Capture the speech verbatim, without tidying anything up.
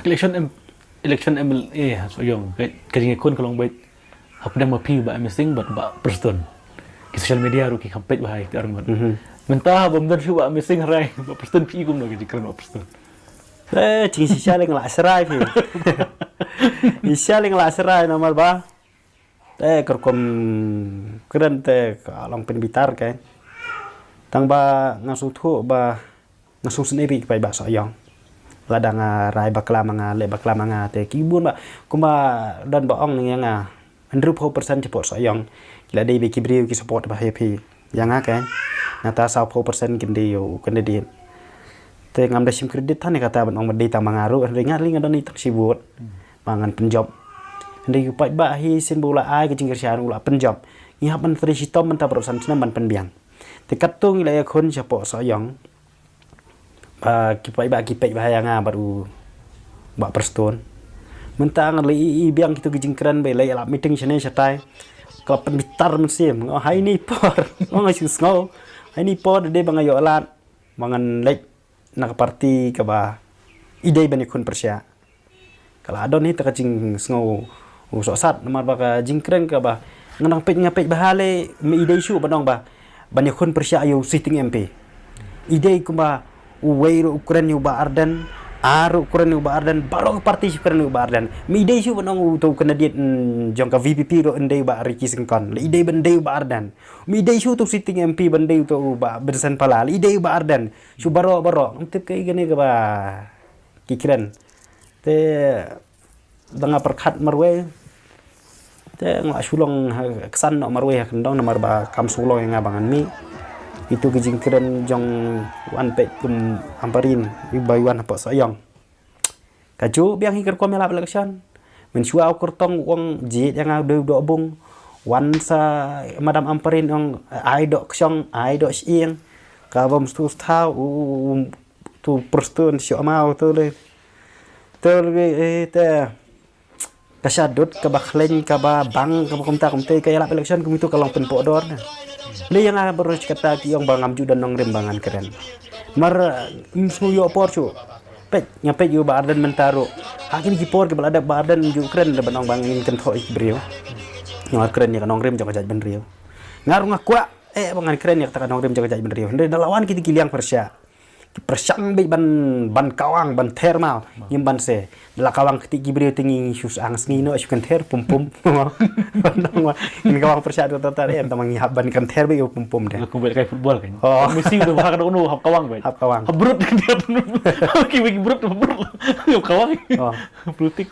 Election M, election M L A ha Sohiong, ka, ka jingïakhun ka long beit hapdeng ma phi Bah Amazing bad Bah Prestone. Ki social media ruh ki kham peit bha ïa ki arngut. Mhm. Mynta haba ym don shuh Bah Amazing ha rai, Bah Prestone phi i kumno ka jingkren Bah Prestone? Eh, jingshisha leh nga la shrai phi. Shisha leh nga la shrai namar ba te ka rukom kren te ka long pynbitar ka. Tang ba nga sngewthuh ba nga sngewsynei bad ki paidbah Sohiong. Lada nga rai bakla ma nga, leh bakla ma nga te ki bun ba kumba don ba ong ïa nga hynriewphew percent shapoh Sohiong ki la dei ba ki briew ki support bha ïa phi. Ïa nga ka nangta sawphew percent kin dei ïa u candidate. Te ngam da shim credit than ïa kata ban ong ba dei tang ma nga ruh, hynrei nga lei nga don ïa tang shi vote ba ngan pynjop. Hynrei ki paidbah hi sien ba u la ai ka jingkyrshan u la pynjop. Ngi hap ban trei shitom mynta baroh san snem ban pynbiang. Te katto ngi la ïakhun shapoh Sohiong. Ba ki paidbah ki peit bha ïa nga bad u Bah Prestone. Mynta nga la i, i biang kito ki jingkren ba la ïalap meeting shane shatai. Ka la pynbitar mynsiem. Nga ong ha ini i por. Nga ong nga shu sngew. Ha ini i por da dei ba nga ïoh lad ba ngan leit na ka party kaba i dei ban ïakhun pyrshah. Ka la don hi ta ka jingsngew u sohsat namar ba ka jingkren kaba nga nang peit nga peit bha leh, me i dei shuh ban ong ba ban ïakhun pyrshah ïa u sitting M P. I dei kumba uwei ruh u kren ïa u Bah Ardent, ar ruh u kren ïa u Bah Ardent, baroh ka party shu kren ïa u Bah Ardent. Me i dei shuh ban ong uto u candidate, mm, jong ka V P P ruh un dei u Bah Ricky Syngkon. Leh i dei ban dei u Bah Ardent. Me i dei shuh uto u sitting M P ban dei uto u Bah Vincent Pala. Leh i dei u Bah Ardent. Shu baroh baroh. Ngam tip kaei kane kaba ki kren. Te da nga pyrkhat marwei. Te nga shu long ha, ksan noh marwei ha kyndong namar ba kam shu long ïa nga ba ngan mih. Itu ki jingkren jong u Anpei kum Ampareen, i ba i wan hapoh Sohiong. Ka ju biang hi ka rukom ïalap election. Mynshuwa u kyrtong u ong jied ïa nga u dei u doh bung. Wan sa Madam Ampareen ong ai doh kshong, ai doh shyieng. Ka bym stu stha u, u, u, tu Prestone shu amau tu le. Tu le, eh, te. Ka shadut, kaba khlaiñ, kaba bang, kaba kumta kumta, ka ïalap election kum itu ka long pynpoh dor na. Lei ïa nga baroh shi katta ki ong ba ngam ju don nongrim ba ngan kren. Mar, mm, shu ïoh por shu. Peit, nga peit ïa u Bah Ardent mynta ruh. Ha kine ki por kiba la dep Bah Ardent ju kren da ban ong ba ngin kynthoh ïa ki briew. Nga kren ïa ka nongrim jong ka jaitbynriew. Nga ruh nga kwah, eh, ba ngan kren ïa kata ka nongrim jong ka jaitbynriew. Hynrei da la wan kiti ki liang pyrshah. Ki pyrshang beit ban, ban kawang, ban ther maw. Ngim ban se. Da la kawang kti ki briew te ngi shu sang sngi noh, shu kynther, pum pum. Ban ong ma, ngin kawang pyrshah da ta ta em, tang ma ngi hap ban kynther beit ïa u pum pum de. Lakum beit kai football kan. Oh. Messi udah bahak dah unu hap kawang beit. Hap kawang. Hap brut kan dia. Ki beit brut, hap brut. Hap kawang. Oh. Politik.